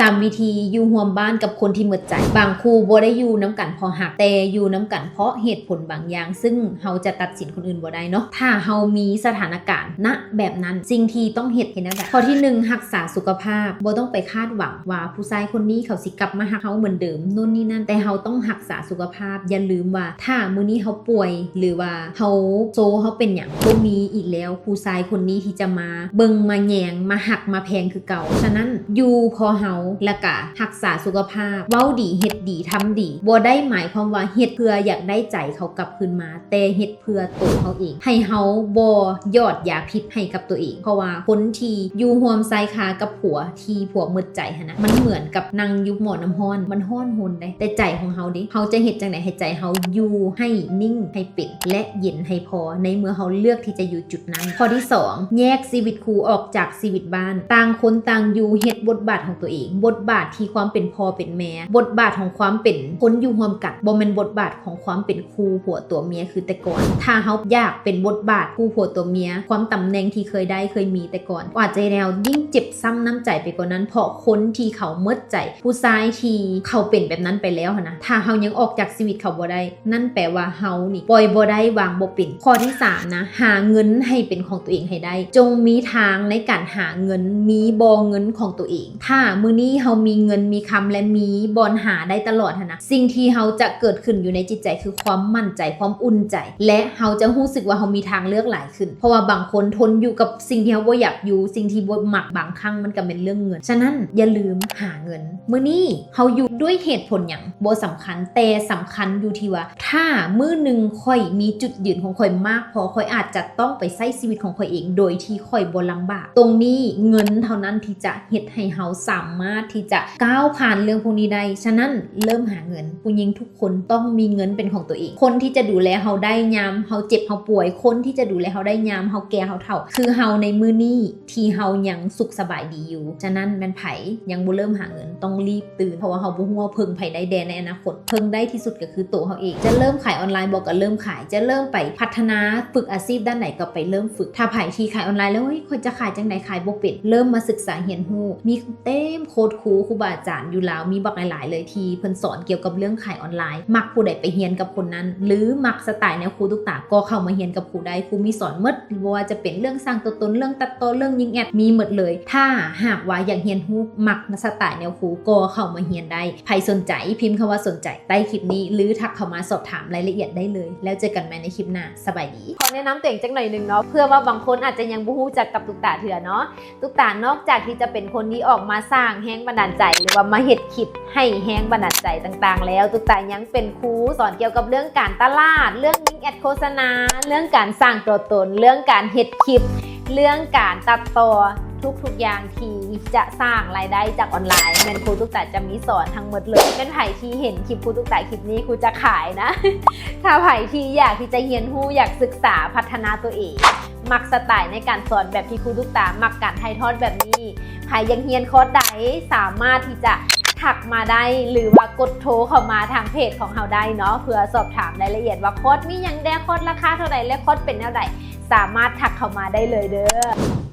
ສາມວິທີຢູ່ຮ່ວມບ້ານກັບຄົນທີ່ໝົດໃຈ. ບາງຄູ່ບໍ່ໄດ້ຢູ່ນຳກັນເພາະຮັກ, ແຕ່ຢູ່ນຳກັນເພາະເຫດຜົນບາງຢ່າງ, ຊຶ່ງເຮົາຈະຕັດສິນຄົນອື່ນບໍ່ໄດ້ເນາະ. ຖ້າເຮົາມີສະຖານະການນະແບບນັ້ນ, ສິ່ງທີ່ຕ້ອງເຮັດ ເຮັດແນວໃດ? ຂໍ້ທີໜຶ່ງ, ຮັກສາສຸຂະພາບ. ບໍ່ຕ້ອງໄປຄາດຫວັງວ່າຜູ້ຊາຍຄົນນີ້ເຂົາຊິກັບມາຮັກເຮົາເໝືອນເດີມ, ໂນ່ນນີ້ນັ້ນ, ແຕ່ເຮົາຕ້ອງຮັກສາສຸຂະພາບ. ຢ່າລືມວ່າ ຖ້າມື້ນີ້ເຮົາປ່ວຍ ຫຼືວ່າເຮົາໂຊ, ເຮົາເປັນຫຍັງ, ບໍ່ມີອີກແລ້ວຜູ້ຊາຍຄົນນີ້ທີ່ຈະມາເບິ່ງ, ມາແຍງ, ມາຮັກ, ມາແພງຄືເກົ່າ. ສະນັ້ນ ຢູ່ພໍເຮົາ ແລ້ວກະຮັກສາສຸຂະພາບ, ເວົ້າດີ, ເຮັດດີ, ທຳດີ. ບໍ່ໄດ້ໝາຍຄວາມວ່າເຮັດເພື່ອຢາກໄດ້ໃຈເຂົາກັບຄືນມາ, ແຕ່ເຮັດເພື່ອໂຕເຮົາເອງ. ໃຫ້ເຮົາບໍ່ຢອດຢາພິດໃຫ້ກັບຕົວເອງ, ເພາະວ່າຄົນທີ່ຢູ່ຮ່ວມຊາຍຄາກັບຜົວ ທີ່ຜົວໝົດໃຈຫັ້ນນະ, ມັນເໝືອນກັບນັ່ງຢູ່ໝໍ້ນ້ຳຮ້ອນ, ມັນຮ້ອນຮົນເດ້, ແຕ່ໃຈຂອງເຮົາເດ້, ເຮົາຈະເຮັດຈັ່ງໃດໃຫ້ໃຈເຮົາຢູ່ໃຫ້ນິ່ງໃຫ້ເປັນ ແລະ ເຢັນໃຫ້ພໍ ໃນເມື່ອເຮົາເລືອກທີ່ຈະຢູ່ຈຸດນັ້ນ? ຂໍ້ທີສອງ, ແຍກຊີວິດຄູ່ອອກຈາກຊີວິດບ້ານ. ຕ່າງຄົນຕ່າງຢູ່ເຮັດບົດບາດຂອງຕົວເອງ, ບົດບາດທີ່ຄວາມເປັນພໍ່ເປັນແມ່, ບົດບາດຂອງຄວາມເປັນຄົນຢູ່ຮ່ວມກັນ, ບໍ່ແມ່ນບົດບາດຂອງຄວາມເປັນຄູ່ຜົວຕົວເມຍຄືແຕ່ກ່ອນ. ຖ້າເຮົາຢາກເປັນບົດບາດຄູ່ຜົວຕົວເມຍ, ຄວາມຕຳແໜ່ງທີ່ເຄີຍໄດ້ເຄີຍມີແຕ່ກ່ອນ, ອາດຈະເຮັດໃຫ້ເຮົາຍິ່ງເຈັບຊ້ຳນ້ຳໃຈໄປກວ່ານັ້ນ, ເພາະຄົນທີ່ເຂົາໝົດໃຈ, ຜູ້ຊາຍທີ່ເຂົາເປັນແບບນັ້ນໄປແລ້ວຫັ້ນນະ, ຖ້າເຮົາຍັງອອກຈາກຊີວິດເຂົາບໍ່ໄດ້, ນັ້ນແປວ່າເຮົານີ້ປ່ອຍບໍ່ໄດ້, ວາງບໍ່ເປັນ. ຂໍ້ທີສາມນະ, ຫາເງິນໃຫ້ເປັນຂອງຕົວເອງໃຫ້ໄດ້. ຈົ່ງມີທາງໃນການຫາເງິນ, ມີບໍ່ເງິນຂອງຕົວເອງ. ຖ້າມື້ນີ້ເຮົາມີເງິນມີຄຳ ແລະ ມີບ່ອນຫາໄດ້ຕະຫຼອດຫັ້ນນະ, ສິ່ງທີ່ເຮົາຈະເກີດຂຶ້ນຢູ່ໃນຈິດໃຈຄືຄວາມໝັ້ນໃຈ, ຄວາມອຸ່ນໃຈ ແລະ ເຮົາຈະຮູ້ສຶກວ່າເຮົາມີທາງເລືອກຫຼາຍຂຶ້ນ. ເພາະວ່າບາງຄົນທົນຢູ່ກັບສິ່ງທີ່ເຮົາບໍ່ຢາກຢູ່, ສິ່ງທີ່ບໍ່ມັກ, ບາງຄັ້ງມັນກໍແມ່ນເລື່ອງເງິນ. ສະນັ້ນ ຢ່າລືມຫາເງິນ. ມື້ນີ້ເຮົາຢູ່ດ້ວຍເຫດຜົນຫຍັງບໍ່ສຳຄັນ, ແຕ່ສຳຄັນຢູ່ທີ່ວ່າ ຖ້າມື້ໜຶ່ງຂ້ອຍມີຈຸດຢືນຂອງຂ້ອຍມາກພໍ, ຂ້ອຍອາດຈະຕ້ອງໄປໃຊ້ຊີວິດຂອງຂ້ອຍເອງໂດຍທີ່ຂ້ອຍບໍ່ລຳບາກ. ຕົງນີ້ເງິນເທົ່ານັ້ນທີ່ຈະເຮັດໃຫ້ເຮົາສາມາດທີ່ຈະກ້າວຜ່ານເລື່ອງພວກນີ້ໄດ້. ສະນັ້ນ ເລີ່ມຫາເງິນ. ຜູ້ຍິງທຸກຄົນຕ້ອງມີເງິນເປັນຂອງຕົວເອງ. ຄົນທີ່ຈະດູແລເຮົາໄດ້ຍາມເຮົາເຈັບເຮົາປ່ວຍ, ຄົນທີ່ຈະດູແລເຮົາໄດ້ຍາມເຮົາແກ່ເຮົາເຖົ້າ ຄືເຮົາໃນມື້ນີ້ ທີ່ເຮົາຍັງສຸກສະບາຍດີຢູ່. ສະນັ້ນແມ່ນໃຜຍັງບໍ່ເລີ່ມຫາເງິນ ຕ້ອງຣີບຕື່ນ, ເພາະວ່າເຮົາບໍ່ຮູ້ວ່າເພິ່ງໃຜໄດ້ແດ່ໃນອະນາຄົດ. ເພິ່ງໄດ້ທີ່ສຸດກໍຄືໂຕເຮົາເອງ. ຈະເລີ່ມຂາຍອອນລາຍບໍ່ ກໍເລີ່ມຂາຍ, ຈະເລີ່ມໄປພັດທະນາຝຶກອາຊີບດ້ານໃດກໍໄປເລີ່ມຝຶກ. ຖ້າໃຜທີ່ຂາຍອອນລາຍແລ້ວ ເຮີ້ຍ ຂ້ອຍຈະຂາຍຈັ່ງໃດ ຂາຍບໍ່ເປັນ, ເລີ່ມມາສຶກສາຮຽນຮູ້. ມີເຕັມໂຄດຄູ, ຄູບາອາຈານຢູ່ລາວມີບັກຫຼາຍໆເລີຍ ທີ່ເພິ່ນສອນກ່ຽວກັບເລື່ອງຂາຍອອນລາຍ. ມັກຜູ້ໃດໄປຮຽນກັບຄົນນັ້ນ ຫຼື ມັກສະໄຕແນວຄູຕຸກຕາ ກໍເຂົ້າມາຮຽນກັບຄູໄດ້. ຄູມີສອນໝົດ ບໍ່ວ່າຈະເປັນເລື່ອງສ້າງຕົວຕົນ, ເລື່ອງຕັດຕໍ່, ເລື່ອງຍິງແອດ ມີໝົດເລີຍ. ຖ້າຫາກວ່າຢາກຮຽນຮູ້, ມັກສະໄຕແນວຄູ ກໍເຂົ້າມາຮຽນໄດ້. ໃຜສົນໃຈ ພິມຄຳວ່າສົນໃຈໃຕ້ຄລິບນີ້ ຫຼື ທັກເຂົ້າມາສອບຖາມລາຍລະອຽດໄດ້ເລີຍ. ແລ້ວເຈີກັນໃໝ່ໃນຄລິບໜ້າ. ສະບາຍດີ. ຂໍແນະນຳຕົວເອງຈັກໜ້ອຍໜຶ່ງເນາະ, ເພື່ອວ່າບາງຄົນອາດຈະຍັງບໍ່ຮູ້ຈັກກັບຕຸກຕາເທື່ອເນາະ. ຕຸກຕານອກຈາກທີ່ຈະເປັນຄົນທີ່ອອກມາສ້າງແຮງບັນດານໃຈ ຫຼືວ່າມາເຮັດຄລິບໃຫ້ແຮງບັນດານໃຈຕ່າງໆແລ້ວ, ຕຸກຕາຍັງເປັນຄູສອນກ່ຽວກັບເລື່ອງການຕະຫຼາດ, ເລື່ອງຍິງແອດໂຄສະນາ, ເລື່ອງການສ້າງຕົວຕົນ, ເລື່ອງການເຮັດຄລິບ, ເລື່ອງການຕັດຕໍ່, ທຸກໆຢ່າງທີ່ຈະສ້າງລາຍໄດ້ຈາກອອນລາຍ ແມ່ນຄູຕຸກຕາຈະມີສອນທັງໝົດເລີຍ. ແມ່ນໃຜທີ່ເຫັນຄລິບຄູຕຸກຕາຄລິບນີ້ ຄູຈະຂາຍນະ. ຖ້າໃຜທີ່ຢາກທີ່ຈະຮຽນຮູ້, ຢາກສຶກສາພັດທະນາຕົວເອງ, ມັກສະໄຕໃນການສອນແບບທີ່ຄູຕຸກຕາມັກ, ການຖ່າຍທອດແບບນີ້, ໃຜຢາກຮຽນຄອດໃດ ສາມາດທີ່ຈະທັກມາໄດ້ ຫຼືວ່າກົດໂທເຂົ້າມາທາງເພຈຂອງເຮົາໄດ້ເນາະ ເພື່ອສອບຖາມລາຍລະອຽດວ່າຄອດມີຫຍັງແດ່, ຄອດລາຄາເທົ່າໃດ ແລະ ຄອດເປັນແນວໃດ, ສາມາດທັກເຂົ້າມາໄດ້ເລີຍເດີ້.